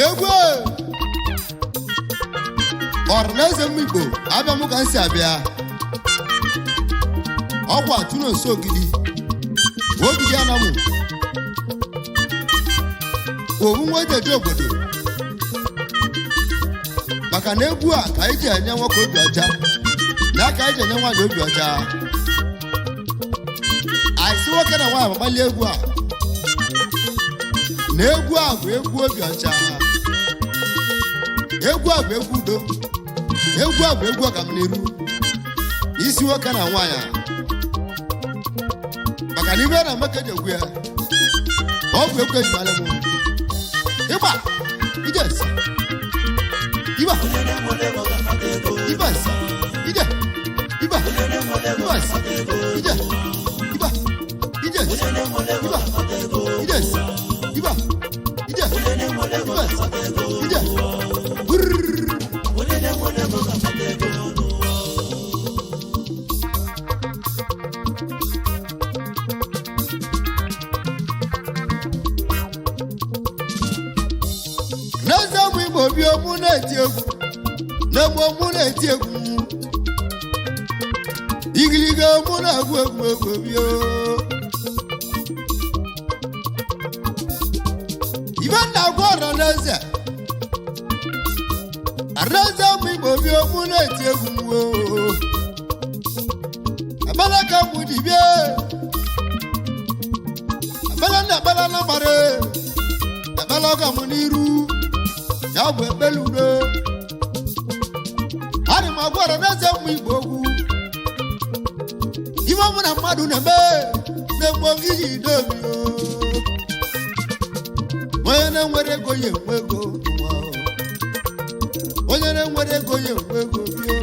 Egwu ọranaeze m Igbo abịa mụ ka m si abịa. Ọkwa tụrụ nso ogidi ogidi anamụ owu nwa ejeje obodo, maka na egwu a ka anyị ji enye nwoke obi ọcha na ka anyị ji enye nwaanyị obi ọcha. Anyị sị nwoke na nwaanyị agbalie egwu a, na egwu a bụ egwu obi ọcha, egwu a bụ egwu udo, egwu a bụ egwu ọganiru isi nwoke na nwaanyị, maka na ibe na maka eji egwu ya ọ bụ egwu ejimala m ịgba ije nsa ịgba ịgba nsa ije ịgba ịgba nsa ije ịgba ije nsa ịgba ije nsa ịgba ije ịgba nsa ije. N'eze ụmụ Igbo bi mụ na-eti egwu n'egbo mụ na-eti egwu igiliga mụ na-agụ egwu egwu bio. Ibe na-agwa ọra n'eze araeze ụmụ Igbo bi mụ na-eti egwu abala ka mụ dibie abala na abala na gbara abala ọga mụ n'iru ya bụ ekpele udo. Ana m agwa ọra n'eze ụmụ Igbo okwu ife mụ na mmadụ na-eme na-egbu iji dobi. Onye na-enwere ego ya enwe ego n'ụwa. Onye na-enwere ego ya enwe ego bio.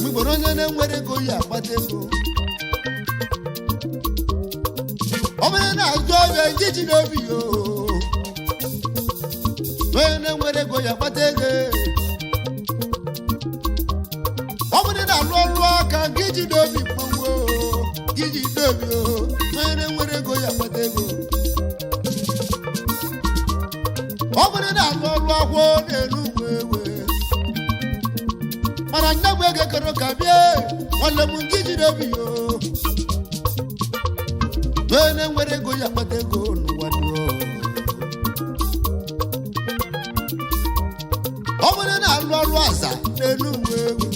Mgbe onye na-enwere ego ya akpata ego, ọ bụrụ na azụ ọbịa njiji n'obi yo. Onye na-enwere ego ya akpata ego, ọ bụrụ na alụ ọrụ aka gị ji n'obi mmanwụ gị ji n'obi. Onye na-enwere ego ya akpata ego, ọ bụrụ na alụ ọrụ akwụ na-elu ugwu ewe, mana nne m ego kere ka bịa nwanne m nke ji n'obi yo. Onye na-enwere ego ya akpata ego n'ụwa dụọ. Ọ bụrụ na alụ ọrụ aza n'elu ugwu ewe,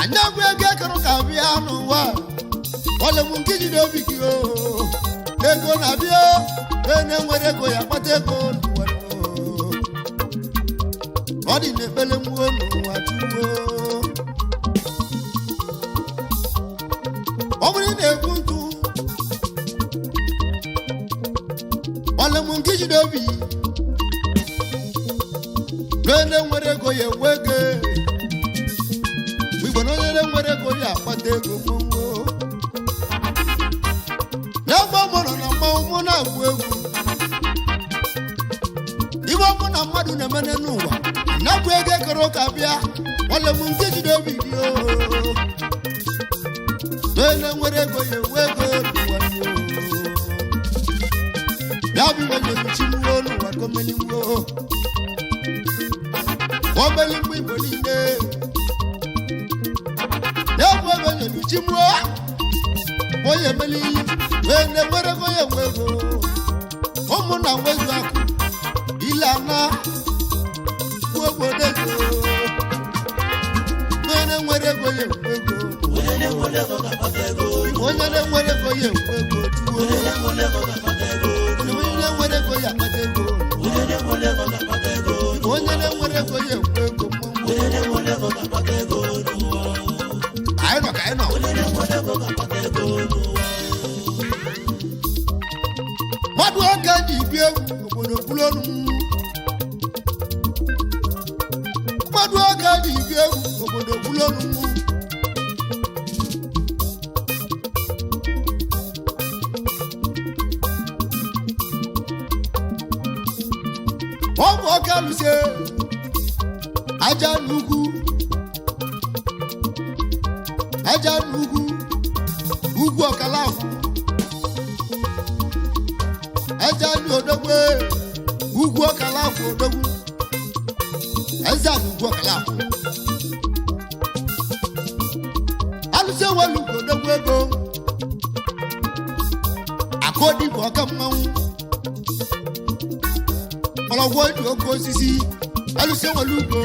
anya bụ ego ekere ka bịa n'ụwa nwanne m nke ji n'obi gị o. Ego na-abịa, onye na-enwere ego ya akpata ego n'ụwa dụọ. Ọ dị n'ekpere mmụọ n'ụwa tuwo. Ọ bụrụ na egwu ntụ nwanne m nke jide obi, onye nwere ego ya enwe ego igbo, na onye nwere ego ya akpata ego gbogbo. N'ebe mụ nọ na mmanwụ mụ na-agụ egwu ibe mụ na mmadụ na-emene n'ụwa na-abụ ego ekere ụka bịa nwanne m nke jide obi gị o. Onye nwere ego ya enwe ego n'ụwa ya bụ ibe na-emechi mwo n'ụwa gọọmenti mwo gọọmenti mgbe Igbo niile ya bụ ego na-emechi mwo onye emeli onye nwere ego ya enwe ego. Ụmụnna nwezu akụ ile ana obodo ego, onye nwere ego ya enwe ego, onye na-enwere ego ya enwe ego tuwo, onye na-enwere ego ya akpata ego, onye na-enwere ego ya enwe ego mmọnwụ. Anyị nọ ka anyị nọ. Mmadụ aka ji bi egwu obodo kwuru ọnụ m. Mmadụ aka ji bi egwu obodo kwuru ọnụ m. Ọ bụ ọka lụsie aja nnukwu aja nnukwu ugwu ọkala akwụ aja ndị odogwe. Ugwu ọkala afọ odogwu. Eze a na ugwu ọkala afọ. Alụsị ewelu ugwu odogwu ego. Akụodi bụ ọka mmanwụ. Mgbọrọgwụ dị oke osisi. Alụsị ewelu ugwu.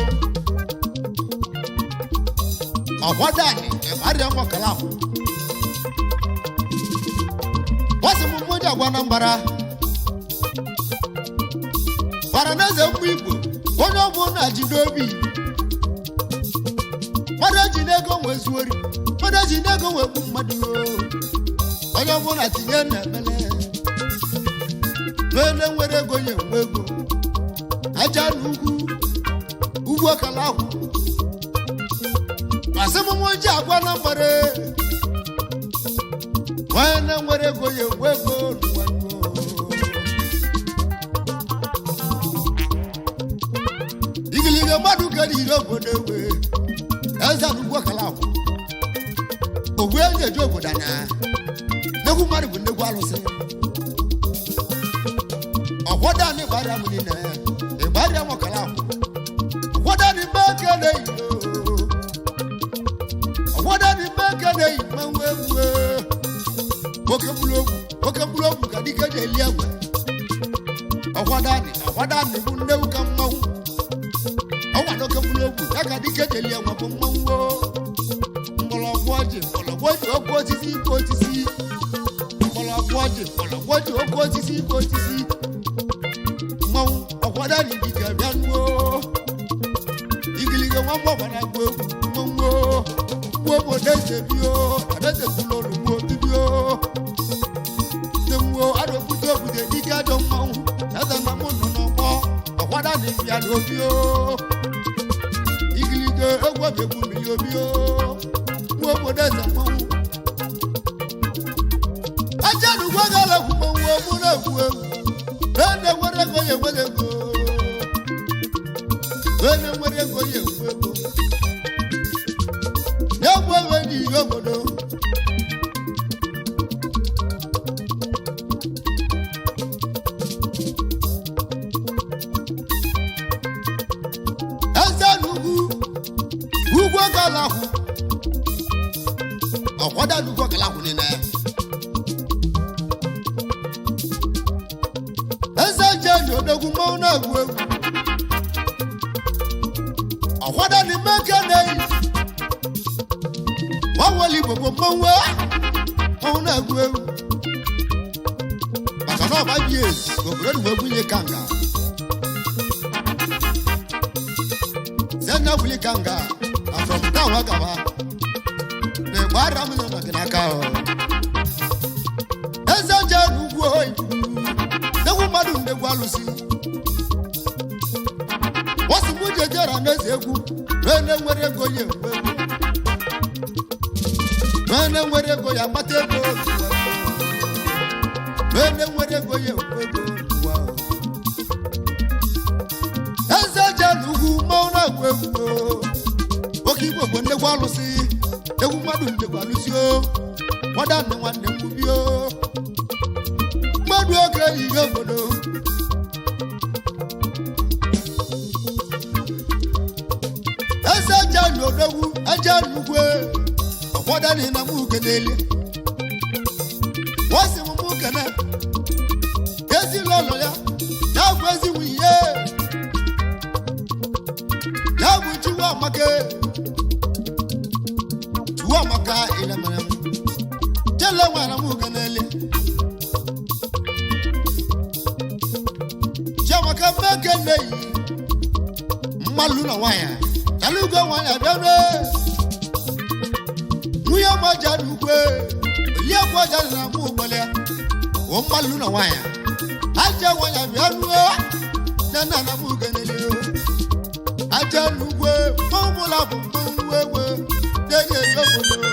Ọkwado anị ịgbarịa nwa ọkala afọ. Wasị m mmoji agwa Anambra. Gwara n'eze mmụ Igbo onye ọ bụla ji n'obi. Mmadụ eji n'ego wee zuo ori, mmadụ eji n'ego wee gbu mmadụ o. Onye ọbụla tinye na ebele. N'onye nwere ego ya enwe ego. Aja na ugwu, ugwu ọkala ahụ. Masị m mụ ji agwa Anambra. Onye nwere ego ya enwe ego n'ụwa nụ. Igiliga mmadụ kere iri obodo ewe. Eze na ugwu ọkala ahụ. Ogbu enyi eji obodo anya. Nnekwu mmadụ bụ nnekwu alụsị. Ọkwado anyị gbara m niile. Ịgbarịa m ọkala ahụ. Ọkwado anyị mgbe ekele iyo. Ọkwado anyị mgbe ekele yi mmanwụ egwu. Oke mkpụrụ okwu, oke mkpụrụ okwu ka dike ji eli egbe. Ọkwado anyị bụ nnekwu ka mmanwụ. Ọnwa na oke mkpụrụ okwu ya ka dike ji eli egbe bụ mmanwụ o. Mgbọrọgwụ ọjị, mgbọrọgwụ ọjị, oke osisi, ike osisi. Mgbọrọgwụ ọjị, mgbọrọgwụ ọjị, oke osisi, ike osisi. Mmanwụ ọkwado anyị dike bịa nuo. Igiliga nwa mgbọgbara gbuo egwu mmanwụ o. Gbuo obodo eze bio, adaeze kwuru olu gbuo bibio. Ndị mmụọ arọbute obodo dike ajọ mmanwụ. Eze na mụ nọ n'ọgbọ, ọkwado anyị bịa n'obi o. Igiliga egwu ọbịa egwu mmiri obi o. Gbuo obodo eze mmanwụ. Aja n'ugwu agala egwu mmanwụ mụ na-egwu egwu. Onye nwere ego ya enwere ego. Onye nwere ego ya enwe ego. Ya bụ ego n'ihi obodo. Eze n'ugwu, ugwu agala ahụ. Ọkwado n'ugwu agala ahụ niile. Eze nje ji odogwu mmanwụ na-egwu egwu. Ọkwado ni mmeke na-eyi. Nwanwele Igbo bụ mmanwụ mmanwụ na-egwu egwu. Maka na ọgba ji ezi ka obodo dị wee bunye kanga. Senya buli kanga na from town agaba. Na egbe ara m nọ gị n'aka o. Eze nje n'ugwu oyi. Nnekwu mmadụ nnekwu alụsị. Wọ́n mú jẹjẹrẹ n'eze egwu. Onye nwere ego ya enwe ego. Onye nwere ego ya akpata ego. Onye nwere ego ya enwe ego n'ụwa. Eze je n'ugwu mmanwụ na-agụ egwu o. Oke Igbo bụ nnekwu alụsị. Egwu mmadụ nnekwu alụsị o. Nwada nne nwanne m bi o. Mmadụ oge ihe obodo. Eze aja n'odogwu aja n'ugwe. Ọkwado anyị na mụ kenele. Wọ́n sì mú mú kene. Ezi lọ́lọ́ ya, ya bụ ezi nwunye. Ya bụ Chiwu Amaka. Chiwu Amaka ịlemere m. Jele nwere mụ kenele. Chiamaka mmeke yi. Mmalụ na nwanyị. Chalugo nwanyị abịa nwunye ọgbaja n'ugwe. Olie ọgbaja na mụ ụgbọlịa. Wọ mmalụ na nwanyị. Aja nwanyị abịa nuo. Na nna na mụ kenele. Aja n'ugwe. Mmanwụ bụ mmanwụ egbe. Na-enye enye obodo.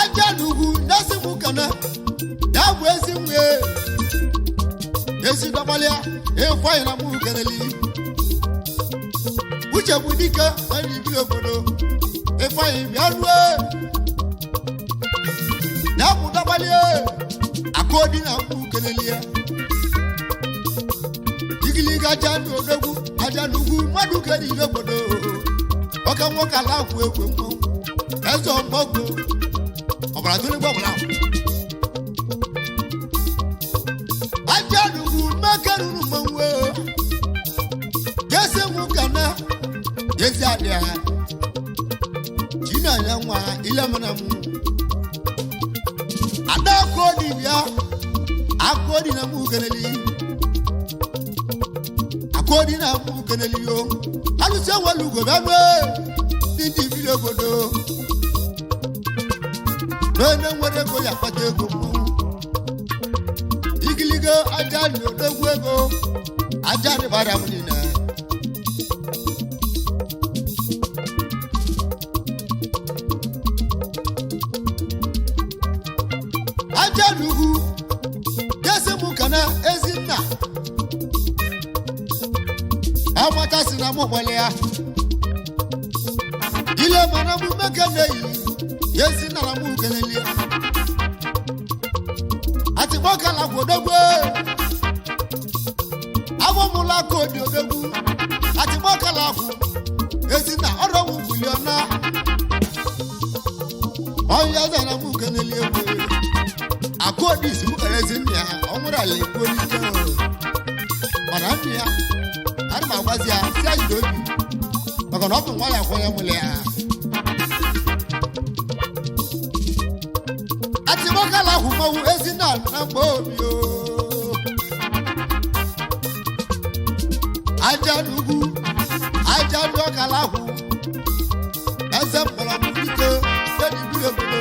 Aja n'ugwu nyasị mụ kana. Ya bụ ezi nwe. Ezi dọgbalịa ịfọyị na mụ keneli. Uche bụ dike onye ibili obodo ịfọyị bịa rue. Ya bụ dọgbalịa akụodi na mụ keneli ya. Igiliga aja ndị odogwu aja n'ugwu mmadụ kere ile obodo. Ọka nwoke ala akwụ egwu mmọnwụ. Eze ọmọgwụ ọbara tụrụ gbọbara. Aja n'ugwu mmekeruru mmanwụ jesi mụ kana jesi adịa chinanya nwa ilemana mụ ada akụodi bịa akụodi na mụ keneli akụodi na mụ keneli yo alụsị enwelu ugo bịa nue ndị ndị biri obodo n'onye nwere ego ya akpata ego mmọnwụ. Igiligo aja na odogwu ego aja rịbara m niile. Aja n'ugwu jesi m kana ezinna amata si na mụ gbali ya ile mana mụ meke na-eyi ezinna na mụ keneli ya àtìmọ́kànlá kò dógbé agbómúlá kò di odogwu àtìmọ́kànlá kò ezinna ọ̀rọ̀ wù wùlì ọ̀nà ọ̀yẹ́ ẹ̀sẹ̀ náà mú kẹ́nẹ́lì ewu àkóòdì ìsìnkú kẹrẹ́ sí nìyà ọ̀nwúrà lè kó ní jẹ́ o mọ̀nà nìyà àdìmọ̀ àgbàzì à sí àjùdó bì mọ̀kànlá ọ̀fìn wáyà kọ́ yẹn múlẹ̀ à. Àtìmọ́kànlá kò mọ̀wù ezinna nà gbọ́ omi o. Ajanugwu ajanukala hụ eze mgbọrọgwụ dike sedi biri obodo.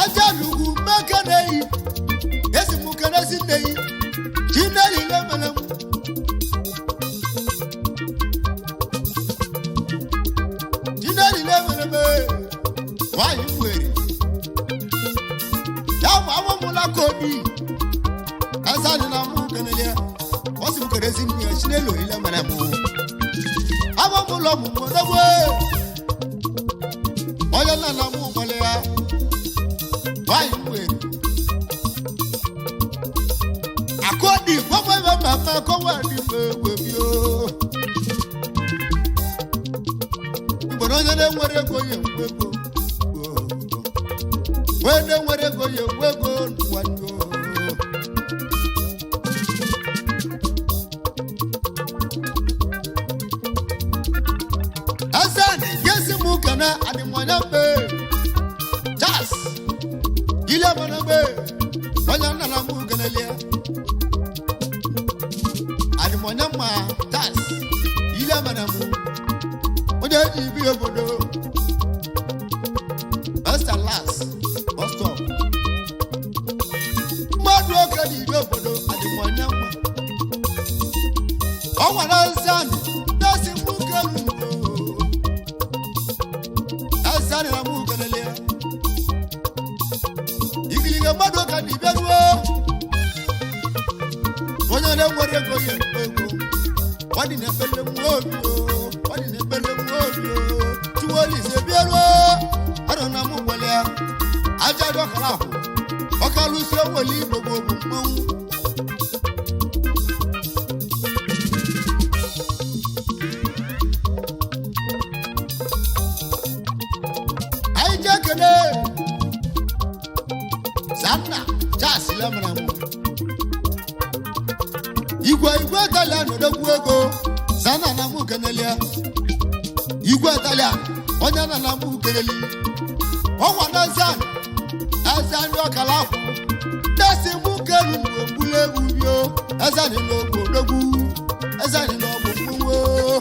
Ajanugwu mmeke na-eyi esi m kene si nne yi chi nne ile mere m. Chi nne ile mere m ee, nwanyị m were ya bụ amụmụla ka obi eze anyị na mụ kenele ọ sị m kere ezi nne ya chinelo ile mere mụ amụmụla ọmụmụ odogbo onye nna na mụ nwere ya nwanyị m were akọdi fọfọ ife mama kọwa dị m egwe bio mgbere onye na-enwere ego ya enwe ego onye nwere ego ya enwe ego n'ụwa ndụ. Azani gesi mu kana adimanya mbe Charles ile mana mbe onye nna mu kenelia adimanya ma Charles ile mana mu onye ji bi obodo first and last bus stop mmadụ oke dị ibe obodo adịmọnya mma ọ nwere nzanị na-esi mụ kelu azanị na mụ kelele ya igiliga mmadụ oke dị ibe ruo onye na-enwere ego ya ekpe ego ọ dị na-ekpele nwa obi o, ọ dị na-ekpele nwa obi o. Chiwolise bịa ruo ọrụ na mụ gwele ya aja dị ọkara ahụ ọkalụsi oweli igbo bụ bụ mmanwụ. Anyị jee kele Zanna Charles lemara mụ igwe igwe Italian odogwu ego Zanna na mụ kenelia igwe Italian onye na na mụ keneli ọnwa na zan eze ndị ọkala akwụ desi mụ kelu mgbe mgbulu egwu bio eze dị n'ogbo odogwu eze dị n'ọgbụ mmanwụ.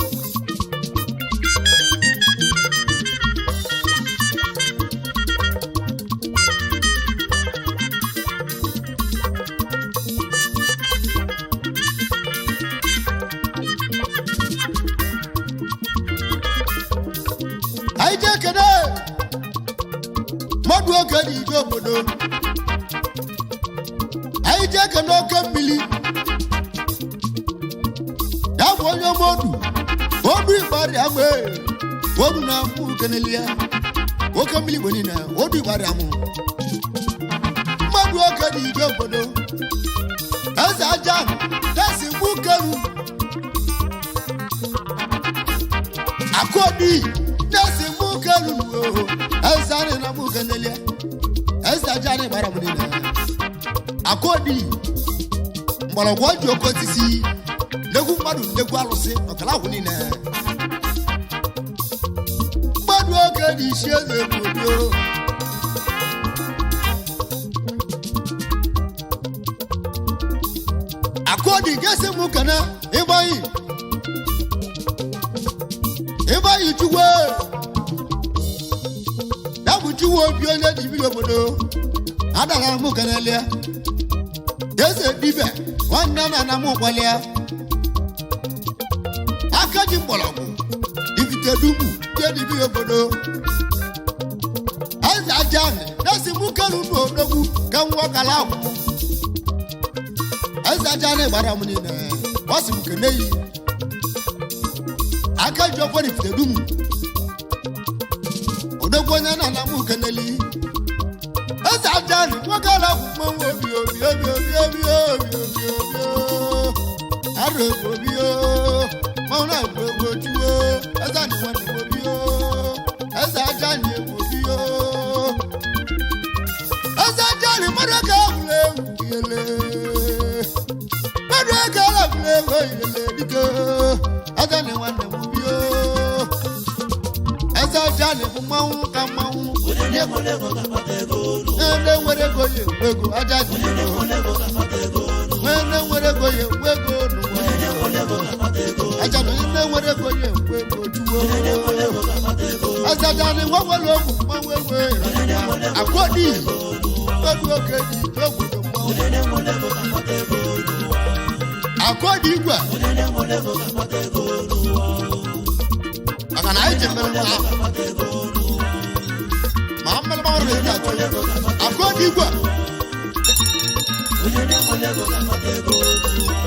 jee kene mmadụ oge na ije obodo. Anyị jee kene oke mmiri, ya bụ onye ọma odu odu ịgbarị amụ odu na mkpụ keneli ya oke mmiri igwe niile odu ịgbarị amụ mmadụ oge na ije obodo. Eze aja desi mgbu keru akọni desi mgbu keru nuo eze anyị na mgbu keneli ya eze aja anyị gbara m niile akọni mgbọrọgwụ ọjị oke osisi nnegwu mmadụ nnegwu alụsị ọkala ahụ niile mmadụ oge na isi eze obodo. Akọni gesi mụ kana ịgbanyi ịgbanyi chukwu ya bụ chukwu obi onye dibiri obodo adara mụ kenelia eze dibịa nwanne na ana mụ kpọlịa aka ji mgbọrọgwụ dibite dubu ndị dibiri obodo eze aja na-esi mụ kelu n'odogwu ka nwa kala akwụ eze aja na-agbara m niile ọ sị m kene yi aka ji ọkwa dibite dum odogwu onye na-ana m keneli eze aja na nwoke ala akwụ mmanwụ obi obi obi obi obi obi obi obi arụ obi o mmanwụ na-egwu egwu ojuo eze anyị nwanne m obi o eze aja anyị egwu obi o eze aja anyị mmadụ ka egwula egwu yele mmadụ ka egwula egwu yele dike eze anyị nwanne m obi o eze aja anyị bụ mmanwụ ka mmanwụ Onye na-enwere ego ga-akpata ego n'ụwa. onye nwere ego ya enwe ego aja dị Onye na-enwere ego ga-akpata ego n'ụwa. onye nwere ego ya enwe ego n'ụwa Onye na-enwere ego ga-akpata ego. aja na onye nwere ego ya enwe ego juo Onye na-enwere ego ga-akpata ego. eze aja anyị nwa nwere ogwu mmanwụ egwe akwọdị odu oke dị obodo mmanwụ Onye na-enwere ego ga-akpata ego n'ụwa. akwọdị igwe Onye na-enwere ego ga-akpata ego n'ụwa. maka na anyị ji mere nwa ahụ Ga-akpata ego n'ụwa. ma mmelụma ọrụ na achọ akwọdị igwe. Onye na-enwere ego ga-akpata ego n'ụwa.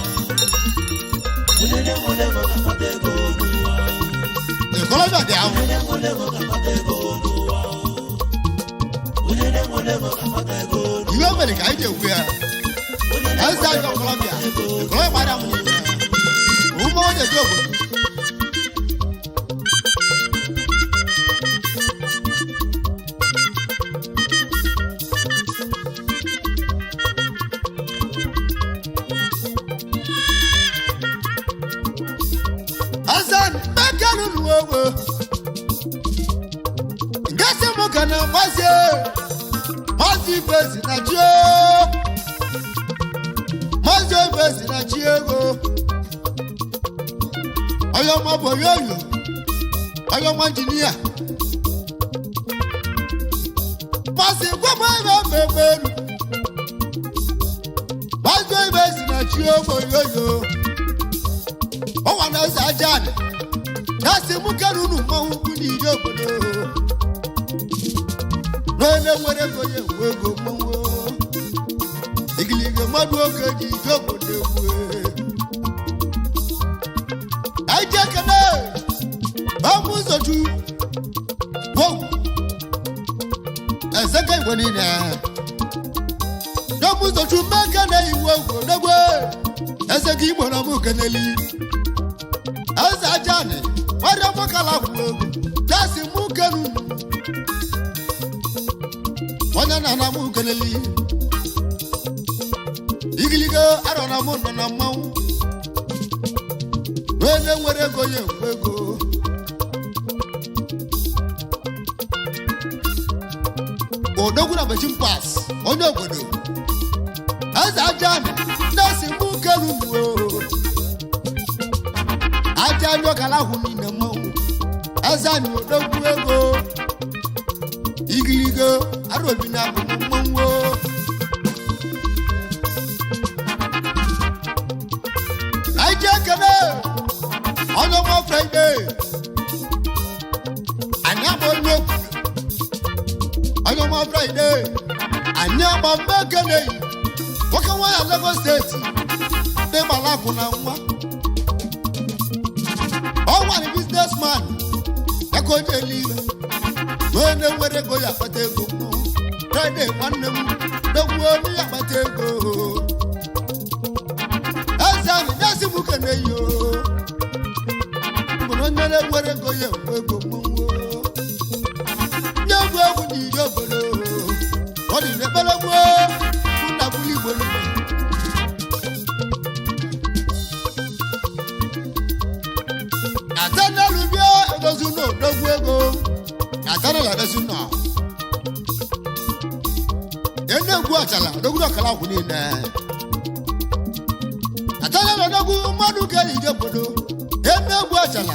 Onye na-enwere ego ga-akpata ego n'ụwa. Ịkọlọbịa dị ahụ Onye na-enwere ego ga-akpata ego n'ụwa. Onye na-enwere ego ga-akpata ego n'ụwa. Iwe mere ka anyị ji ekwu ya Onye eze na-enwere aja ego ọkọlọbịa ga-akpata ego n'ụwa. ịkọlọbịa gbara m niile ụmụ onye dị obodo. Azan mekanu nuwowo ngasi mu kana mazi mazi ibezi na chi o mazi ibezi na chi ego onye ọma bụ oyoyo onye ọma injinia mazi gwagwa ebe mmemme elu mazi ibezi na chi ogbo oyoyo ọnwa na eze aja adị na-asị mụ kere unu mmanwụ ukwu n'ije obodo n'onye nwere ego ya enwe ego mmanwụ igiliga mmadụ oge ji ije obodo egwu anyị ji ekene ọmụ ụzọchu wow ezeke igwe niile n'ọmụ ụzọchu mmeke na iwu ogwo n'egwe ezeke igbo na mụ keneli eze ajani nwere mụkala kwụ egwu jasi mụ kenu onye na-ana mụ keneli igiligo arọ na mụ nọ na mmanwụ onye nwere ego ya enwe ego odogwu na bechi mpas onye obodo eze ajani na-esi mụ kenu mụ aja ndị ọkala ahụ niile mmanwụ eze anyị odogwu ego igiligo arobi na abụ mmanwụ anyị ji ekele onye ọma Fraịde anyị agba onye okwu Agba mmekeneyi nwoke nwa ya Lagos steeti dị gbalakụ na nwa ọ nwere biznesman ya ka o ji elu ibe onye na-enwere ego ya akpata ego mmọnwụ Friday nwanne m dogbuo onye ya akpata ego eze ahụ nyasị m keneyi o mgbe onye na-enwere ego ya enwe ego mmọnwụ nye egwu egwu na iri obodo ọ dị n'ekpere gboo nna bụrụ igbo niile. Nathaniel bịa edozi ụlọ odogwu ego Nathaniel edozi ụlọ enegwu ọchala odogwu ọkala akwụ niile Nathaniel odogwu mmadụ ka ejije obodo enegwu ọchala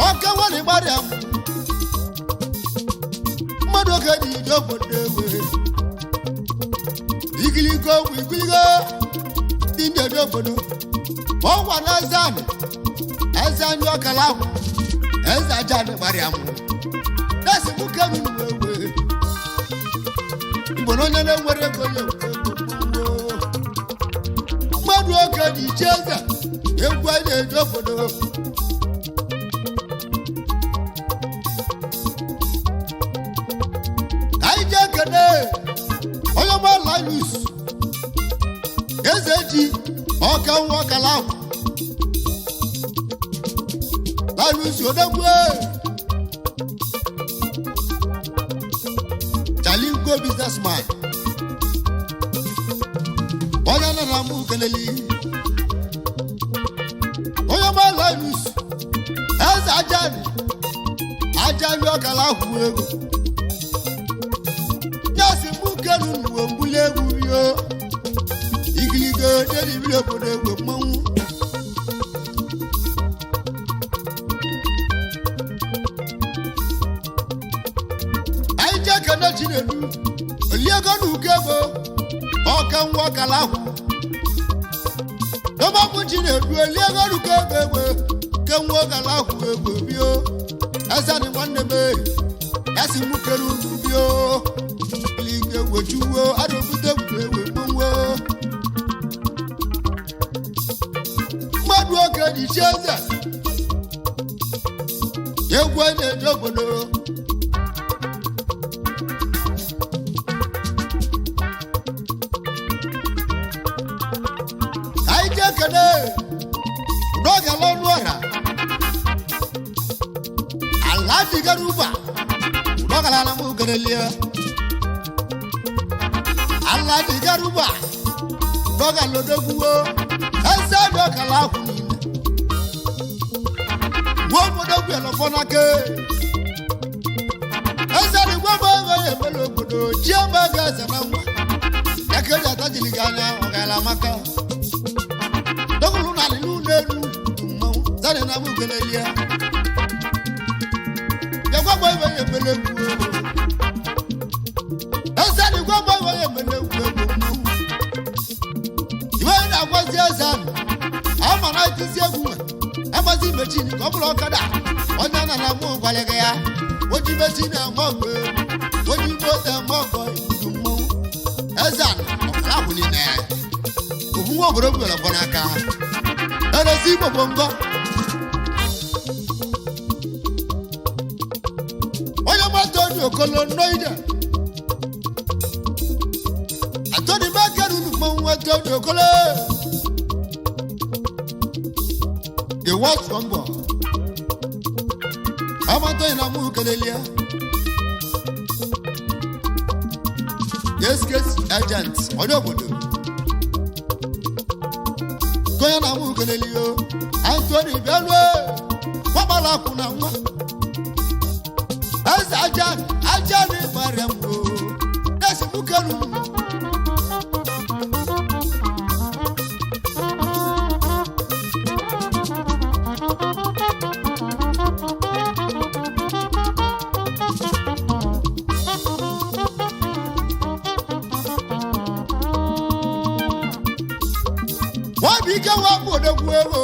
ọka nwere ịgbarịa mmadụ ka ejije obodo ewe igiligo bụ igiligo ndị ndị obodo ọgwa na eze anị eze anyị ọkala ahụ eze aja anyị gbara amụ na-esi m kenu ewe mgbe na onye na-enwere ego ya enwe ego mmanwụ. Mmadụ oge dị iche eze egwu anyị na-eji obodo anyị ji ekene onye ọma Linus eze ji ọka nwa ọkala ahụ Linus odogwu Jalingo businessman onye nara m keleli onye ọma Linus eze ajani ajani ọkala ahụ ego nyasi mụ kenu n'uwe mbuli egwu yo igiligo dedibiri obodo egwu mmanwụ anyị jee kene Chinedu oliego na uko ego ọka nwa ọkala ahụ dọbapụ Chinedu oliego na uko ego egbe ke nwa ọkala ahụ egbe bio ezani nwanne m ya si mụ kenu bio eluigwe wechuwo arụbute egwu ewe mmanwụ mmadụ oge dị chi eze egwu a na-eji obodo anyị jee kene n'oge ọnụ ọra ala dịgara ụba n'ọgara m kenelie ala dịgara ụba n'ọga lodogwuo eze dị ọkala ahụ niile gbuo obodo gwu elọfọ n'aka eze dị gwa m ego ya emela obodo ji eme ego eze na nwa ya ka eji atajiri gị anya ọgara amaka dọgụlụ na alịlụ n'elu mmanwụ zani na mụ kelelie ya gwa m ego ya emela egwu eze dị gwa m ego ya emela egwu egwu mmanwụ iwe na-agwazi eze ahụ ama na etizi egwu nwe agbazi mechin ka ọ bụrụ ọkada onye na na mụ gwara gị ya oji mechin ama ọgụ oji moto ama ọgọ ibu mmọnwụ eze ahụ ọkara ahụ niile ofu nwa obodo gwere ọgbọ n'aka erezi igbo bụ ngọ onye mmadụ dị okolo nnọọ ije Atoni Mekeru mmanwụ Atoni Okolo. The world trumbo. Amatoyi na mụ kelelia. Yes, case agent onye obodo. Konye na mụ kelelio. Anthony Belue. Nwagbala akwụ na nwa. Eze aja aja na ịgbara m o. Esi mụ kelu m. Nwabike nwa bụ odogwu ego.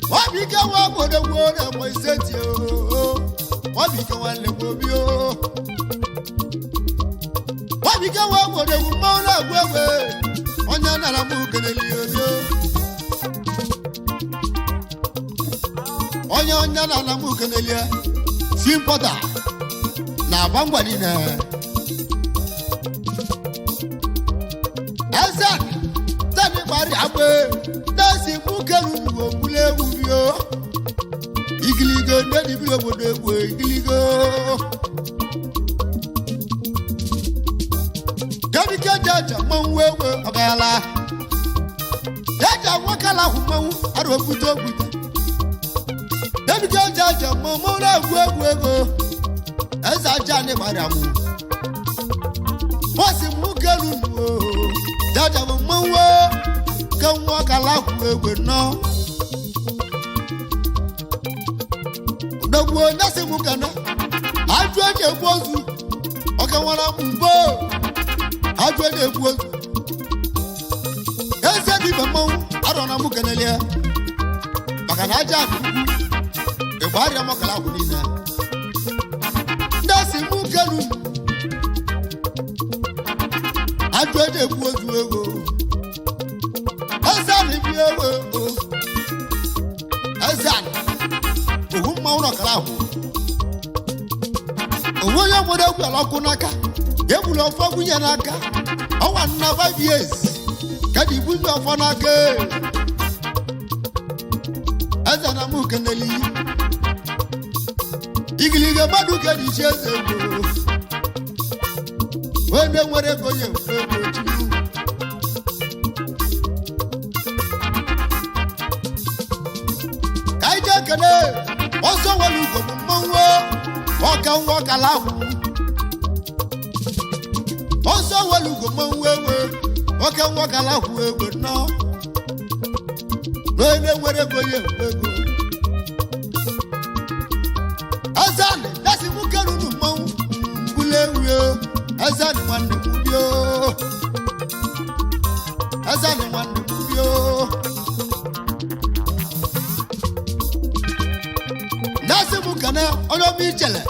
Nwabike nwa bụ odogwu na-enwe iseti o. Nwabike nwanne m obi o. na-agwa egwe onye nara m keneli obi onye onye nara m keneli si mpọta na-agba ngwa niile eze tani gbari agbe tesi mú kẹrù òkúlé ewu bi o igiligo ndéni bí obodo egwu igiligo. Débìkẹ́ jẹjẹ mmanwụ egwu ọgala jẹjẹ nwokala hụ mmanwụ arụ okwute okwute Débìkẹ́ jẹjẹ mmanwụ na-egwu egwu ego eze aja ni gbari amụ bọ́sì mú kẹrù nù o jẹjẹ mmanwụ ke nwokala hụ egwu nọ. Odogwu onye si mụ kana ajụ eji egbu ozu ọka nwara mgbo ajụ eji egbu ozu eze dị ibe mmanwụ arọ na mụ kenelie maka na aja dị ukwu ịgba arịa mọkala agwụ niile ndị si mụ kelu ajụ eji egbu ozu ego eze dị bi ego eze anị òwú mmanwụ n'ọkara ahụ onwe onye nwere egwu ala ọkụ n'aka egburu ọfọ gwunye n'aka ọnwa nna 5 years ka dị ibuzi ọfọ n'aka eze na mụ keneli igiliga mmadụ ka dị iche eze ego onye nwere ego ya efu ego chukwu ka anyị jee kene ọsọ nwere ugo bụ mmanwụ ọka nwa ọkala ahụ ọsọ nwere ugo mmanwụ egbe ọka nwa ọkala ahụ egbe nọ n'onye nwere ego ya enwe ego ezani dasi mụ kerunu mmanwụ mbụlụ ewu ezani nwanne m bio ezani nwanne m bio nasi mu kana onye ọma ichele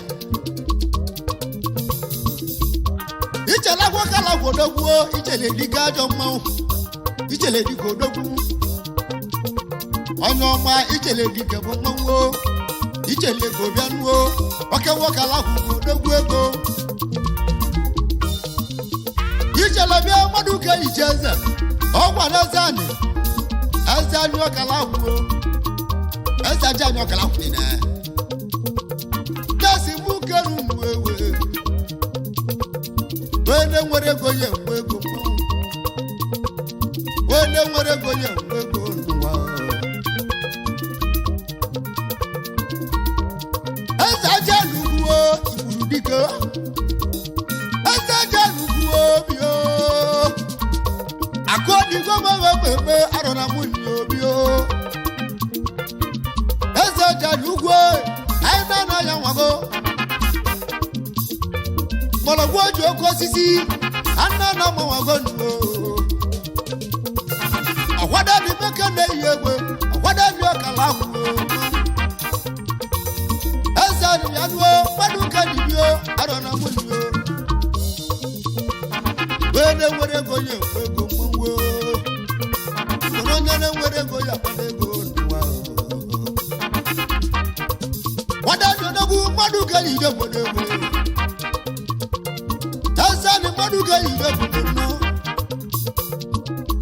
ichele agwakala gwodogwuo ichele dike ajọ mmanwụ ichele dike odogwu onye ọma ichele dike bụ mmanwụ ichele go bịanuo oke nwokala kwụ odogwu ego ichele bịa mmadụ ka iche eze ọgwa na eze anị eze anyị ọkala kwuo eze aja anyị ọkala kwụ niile tesi mụ keru mụ ewe onye nwere ego ya enwe ego mmanwụ onye nwere ego ya enwe ego n'ụwa eze aja n'ugwu igburu dike eze aja n'ugwu obi o akụ odigo mmanwụ ekpe arọ na mụ nyi obi o eze aja n'ugwu anyị na-ana ya nwago mgbọrọgwụ oji oke osisi anna na mmanwago nnuo ọkwado dị meke na-eyi egbe ọkwado dị ọkala ahụ eze ya nuo mmadụ ka dibio arọ na mụnuo wee na-enwere ego ya enwe ego mmanwụ nwere onye na-enwere ego ya akpata ego n'ụwa nwada dị odogwu mmadụ ka ejide obodo egbe Tanzania mmadụ ga-eyide obodo nọ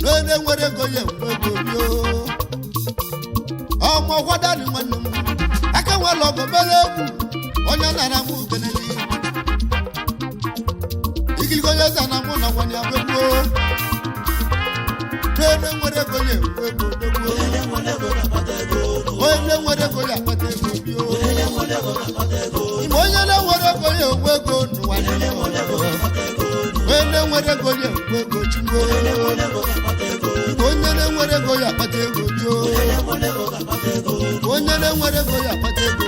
n'onye nwere ego ya enwe ego bio ọmụ ọkwadani nwanne m aka nwere ọgụ mere egwu onye nara m ukeneli ikiligo onye eze na mụ na nwanne ya gbegbuo n'onye nwere ego ya enwe ego dogbuo Onye nwere ego ga-akpata ego n'ụwa. onye nwere ego ya akpata ego bio Onye nwere ego ga-akpata ego n'ụwa. Ime onye na-enwere ego ya enwe ego n'ụwa Onye nwere ego ga-akpata ego n'ụwa. onye na-enwere ego ya enwe ego chigbuo Onye nwere ego ga-akpata ego n'ụwa. onye na-enwere ego ya akpata ego bio Onye nwere ego ga-akpata ego n'ụwa. onye na-enwere ego ya akpata ego.